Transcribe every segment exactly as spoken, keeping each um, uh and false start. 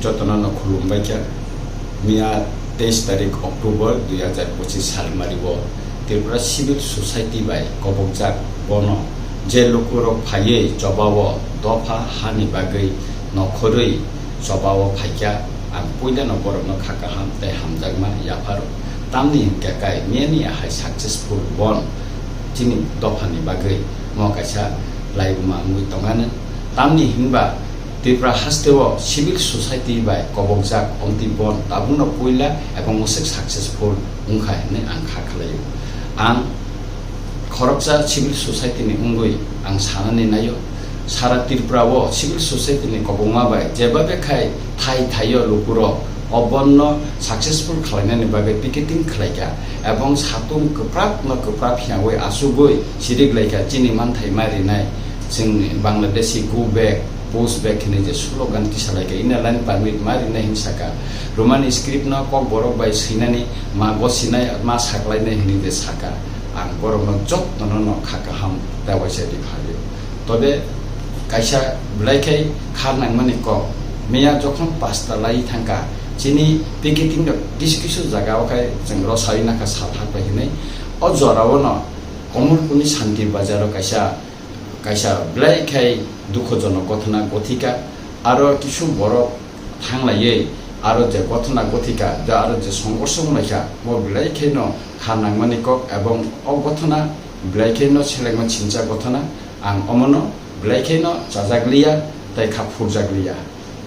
Jotono no khulumbai kha. Miya teis tarik October dui hajar pochis salmari o Tripura Civil Society bai kobokjak bono je lukurok phaiwi chobao dopha hani bagwi nokhorwi chobao phaikha, ang puilano borokno kha kaham tei hamjakma yapharo. Tamni hinkhe kai miyani ahai successful bon chini dophani bagwi mo kaisa laibuma wngwi tongano. Tamni hinba Tripura hasteo civil society bai kobokjak omtwi bon tabukno puila ebong mwswk successful wngkha hinwi ang kha khlaio. Ang khoroksa civil society ni wngwi ang sanani naio, sara Tripura o civil society ni kobokma bai jeba bekhai thai thaio lukurok o bonno successful khlainani bagwi picketing khlaikha ebong satung kwprak no kwprak phiyangwi asugwi sirik laikha chini manthai ma rinai. Chwng Bangladeshi go back, post back hinwi je slogan tisalaikha, Inner Line Permit ma rinai hinwi saka, Roman script no Kokborok bai swinani ma gosinai ma saklainai hinwi je saka, ang borokno jotono no kha kaham tei waisa ri phalio. Tobe kaisa belai khai kha nangmani kok, miya jokhon pasta lai thangkha, chini picketing rok kisu kisu jaga o khai chwng rw sawi nakha sal hakbai hinwi. O jora o no Komolpurni Shanti Bazar o kaisa kaisa belai khai dukhojonok gothona gothika, aro kisu borok thanglaiwi aro je gothona gothika, da aro je songkorso wnglaikha, bo belai khaino kha nangmani kok, ebong o gothona belai khaino selengma chincha gothona, ang omono belai khaino chajakliya tei kha phurjakliya.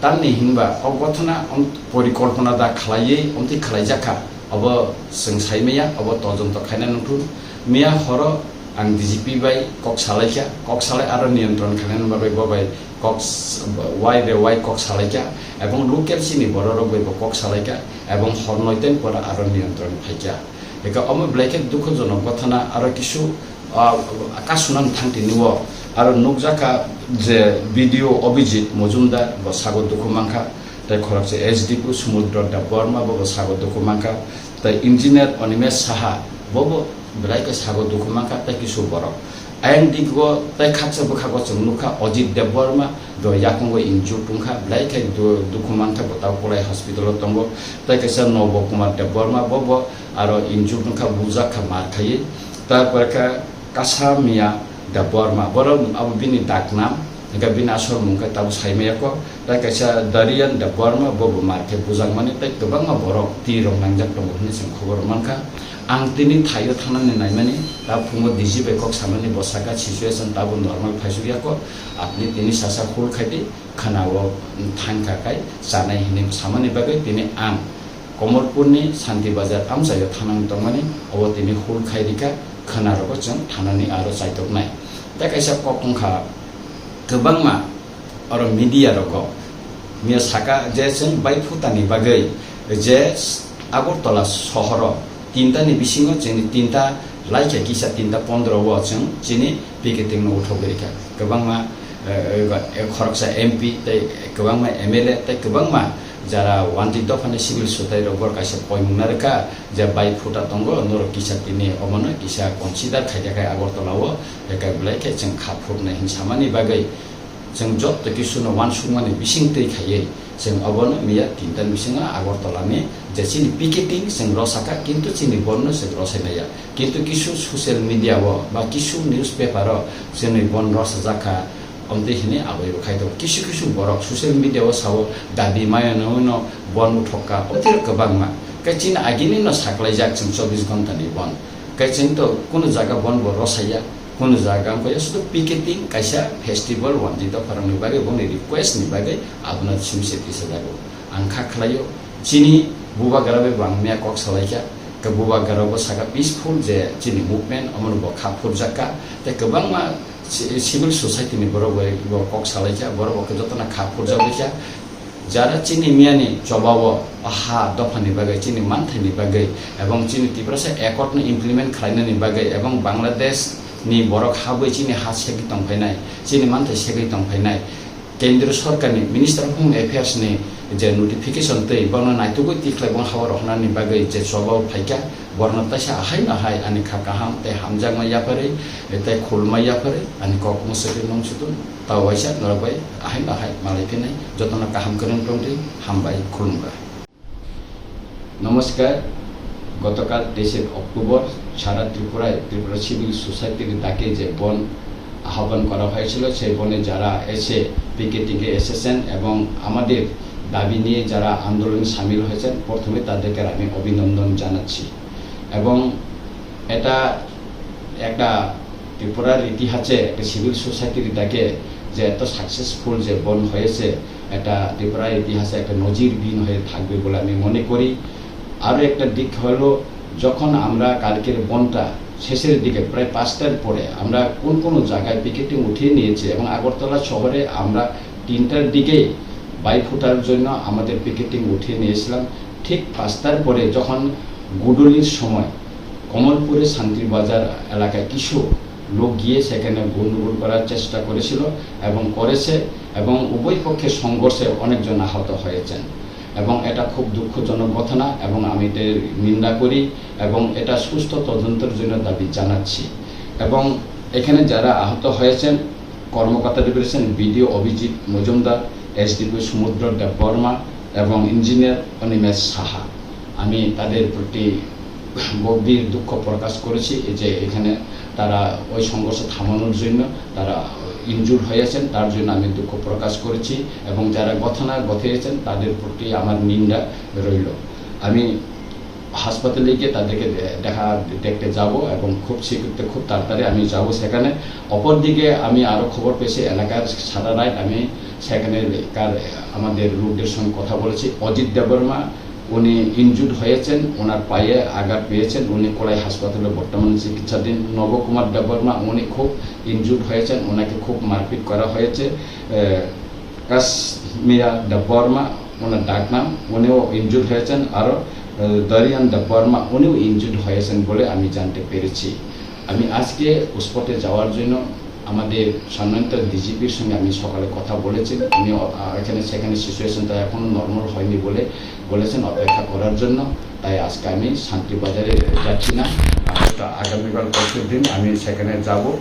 Tamni hinba o gothona om-, porikolpona da khlaiwi omtwi khlaijakha, obo chwng saimaya, obo todonto khaina nangthun. Miya horo ang D G P bai kok salaikha, kok salai aro niyantron khainani bagwi bo bai kok s-, wai be wai kok salaikha, ebong local chini bororok bai bo kok salaikha, ebong hor noiten pora aro niyantron phaikha. Eka omo belai khe dukhojonok gothona aro kisu, ah, kasunani thangtini o aro nukjakha je B D O Abhijit Mojumdar bo sago dukhu mankha, tei khoroksa S D P O Sumudro Debbarma bo bo sago dukhu mankha, tei engineer Animesh Saha bo bo belai khe sago dukhu mankha tei kisu borok. Ayang digo tei khaksa bwkhago chwng nukha Ajit Debbarma do yakungo injured wngkha, belai khe du-, dukhu mankha bo tabo Kolai hospital o tongo, tei kaisa Nobo Kumar Debbarma bo bo aro injured wngkha, bujak kha mar khaiwi. Tarpore khe Kasa Miya Debbarma, borok abo bini daknam, hingkhe bini asol mung khe tabo saimaya kho. Tei kaisa Darian Debbarma, bo bo mar khe bujakmani, tei kwbangma borok twi rok nangjak tongo hwnwi chwng khobor mankha. Ang tini thaio thangnani naimani, ta phungo D G bai kok samani, bo saka situation tabo normal phaisukya kho, apni tini sasa hul khaidi, khwnao thangkha khai chanai hwnwi samani bagwi tini ang Komolpurni Shanti Bazar amchaio thanani tongmani, obo tini hul khai rikha, khwnarogo chwng thanani aro chaitoknai. Tei kaisa kok wngkha, kwbangma oro media rogo miya saka je chwng bai phutani bagwi je Agartala sohoro tinta ni bisingo chwngni tinta laikha kisa tinta pondro o chwng chini picketing no uthogwi rikha. Kwbangma, eh, eh, khoroksa M P tei kwbangma M L A tei kwbangma jara wanjwi dophani civil sotai rok bor kaisa poimung narwkha je bai phuta tongo, norok kisa tini omono kisa consider khaikha khai Agartala o, eka belai khe chwng kha phurunai hin samani bagwi chwng joto kisuno uansukmani bising twi khaiwi chwng obono miya tinta ni bisingo Agartala ni je chini picketing chwng rosakha, kintu chini bonno chwng rosai maya. Kintu kisu social media o ba kisu newspaper o chini bon rosajak kha, omtwi hini aboi bo khai tongo. Kisu kisu borok social media o sao dabi maya no no bon uthok kha, omtwi kwbangma. Khe chini agini no saklaijak chwng chobbish ghonta ni bon. Khe chwng to kunu jaga bon bo rosaya, kunu jaga wngkha ya sudu picketing kaisa festival wanjwi dopharok ni bagwi boni request ni bagwi abono simse tisajago. Ang kha khlaio, chini bubagra bai bo ang miya kok salaikha, khe bubagra bo saka peaceful je chini movement, omono bo kha phurjak kha, tei kwbangma ci-, civil society ni borok bai bo kok salaikha, borok bo khe jotono kha phurjak kha. Jara chini miyani chobao ha dophani bagwi, chini manthaini bagwi, ebong chini Tiprasa accord no implement khlainani bagwi, ebong Bangladesh ni borok habwi chini ha segwi tongphainai, chini manthai segwi tongphainai. Kendriya Sorkarni Minister of Home Affairs ni je notification twi bono naitugwi tikhlai bong hao rohornani bagwi je chobao phaikha, borno taisa ahaino hai ani kha kaham tei hamjakma yapharwi tei khulma yapharwi ani kok mwswkwi nung sutun. Tao waisa norok bai ahai bahai malai phinai jotono kaham kwrwng tongdi, hambai, khulumkha. নমস্কার। গতকাল তেইশে অক্টোবর সারা ত্রিপুরায় ত্রিপুরা সিভিল সোসাইটির ডাকে যে বন্ধ আহ্বান করা হয়েছিল, সেই বন্ধে যারা এসে পিকেটিংয়ে এসেছেন এবং আমাদের দাবি নিয়ে যারা আন্দোলনে সামিল হয়েছেন, প্রথমে তাদেরকে আমি অভিনন্দন জানাচ্ছি। এবং এটা একটা ত্রিপুরার ইতিহাসে একটা সিভিল সোসাইটির ডাকে যে এত সাকসেসফুল যে বন্ধ হয়েছে, এটা ত্রিপুরার ইতিহাসে একটা নজিরবিহীন হয়ে থাকবে বলে আমি মনে করি। আরও একটা দিক হলো, যখন আমরা কালকের বন্ধটা শেষের দিকে প্রায় পাঁচটার পরে আমরা কোন কোন জায়গায় পিকেটিং উঠিয়ে নিয়েছি এবং আগরতলা শহরে আমরা তিনটার দিকেই বাইফুটার জন্য আমাদের পিকেটিং উঠিয়ে নিয়েছিলাম। ঠিক পাঁচটার পরে যখন গুডুলির সময় কমলপুরে শান্তির বাজার এলাকায় কিছু লোক গিয়ে সেখানে গণ্ডগোল করার চেষ্টা করেছিল এবং করেছে, এবং উভয় পক্ষের সংঘর্ষে অনেকজন আহত হয়েছেন। এবং এটা খুব দুঃখজনক ঘটনা এবং আমি এর নিন্দা করি এবং এটা সুষ্ঠু তদন্তের জন্য দাবি জানাচ্ছি। এবং এখানে যারা আহত হয়েছেন, কর্মকর্তা রয়েছেন বিডিও অভিজিৎ মজুমদার, এসডিপিও সমুদ্র দেববর্মা এবং ইঞ্জিনিয়ার অনিমেষ সাহা। আমি তাদের প্রতি গভীর দুঃখ প্রকাশ করেছি যে এখানে তারা ওই সংঘর্ষ থামানোর জন্য তারা ইনজুর্ড হয়েছেন, তার জন্য আমি দুঃখ প্রকাশ করেছি এবং যারা ঘটনা ঘটিয়েছেন তাদের প্রতি আমার নিন্দা রইল। আমি হাসপাতালে গিয়ে তাদেরকে দে-, দেখা দেখতে যাব এবং খুব শীঘ্র, খুব তাড়াতাড়ি আমি যাব সেখানে। অপরদিকে আমি আরও খবর পেয়েছি, এলাকার সারা রাত আমি সেখানে কার-, আমাদের লোকদের সঙ্গে কথা বলেছি। অজিত দেববর্মা, উনি ইনজুর্ড হয়েছেন, ওনার পায়ে আঘাত পেয়েছেন, উনি কোলাই হাসপাতালে বর্তমানে চিকিৎসাধীন। নবকুমার দেববর্মা, উনি খুব ইনজুর্ড হয়েছেন, ওনাকে খুব মারপিট করা হয়েছে। এ, কাশ্মীরা দেববর্মা, ওনার ডাক নাম, উনিও ইনজুর্ড হয়েছেন। আরও, এ, দরিয়ান দেববর্মা, উনিও ইনজুর্ড হয়েছেন বলে আমি জানতে পেরেছি। আমি আজকে স্পটে যাওয়ার জন্য আমাদের সম্মানিত ডিজিপির সঙ্গে আমি সকালে কথা বলেছি। উনি অ-, আ, এখানে সেখানে সিচুয়েশনটা এখনো নর্মাল হয়নি বলে বলেছেন অপেক্ষা করার জন্য। তাই আজকে আমি শান্তিবাজারে যাচ্ছি না। আজকে আগামীকাল পরশু দিন আমি সেখানে যাব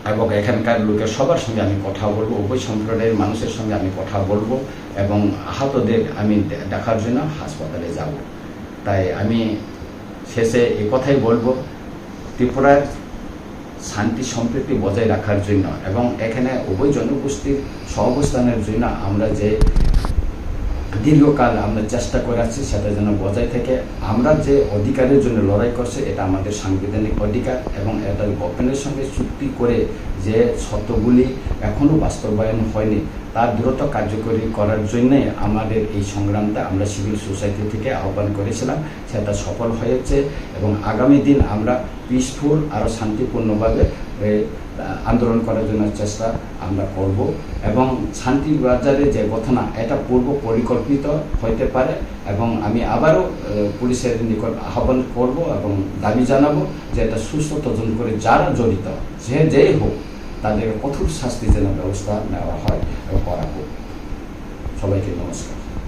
এবং এখানকার লোকের সবার সঙ্গে আমি কথা বলবো, উভয় সম্প্রদায়ের মানুষের সঙ্গে আমি কথা বলবো এবং আহতদের আমি দে-, দেখার জন্য হাসপাতালে যাব। তাই আমি শেষে এ কথাই বলবো, ত্রিপুরার শান্তি সম্প্রীতি বজায় রাখার জন্য এবং এখানে উভয় জনগোষ্ঠীর সহাবস্থানের জন্য আমরা যে দীর্ঘকাল আমরা চেষ্টা করে আসছি, সেটা যেন বজায় থাকে। আমরা যে অধিকারের জন্য লড়াই করছি, এটা আমাদের সাংবিধানিক অধিকার এবং এটা গভর্নমেন্টের সঙ্গে চুক্তি করে যে শর্তগুলি এখনও বাস্তবায়ন হয়নি, তা দ্রুত কার্যকরী করার জন্যই আমাদের এই সংগ্রামটা আমরা সিভিল সোসাইটি থেকে আহ্বান করেছিলাম। সেটা সফল হয়েছে এবং আগামী দিন আমরা পিসফুল, আরও শান্তিপূর্ণভাবে, এ, আন্দোলন করার জন্য চেষ্টা আমরা করব। এবং শান্তিবাজারে যে ঘটনা, এটা পূর্ব পরিকল্পিত হইতে পারে এবং আমি আবারও, এ, পুলিশের নিকট আহ্বান করব এবং দাবি জানাবো যে এটা সুষ্ঠু তদন্ত করে যারা জড়িত, যে যেই হোক, তাদেরকে কঠোর শাস্তি যেন ব্যবস্থা নেওয়া হয় এবং করা হোক। সবাইকে নমস্কার।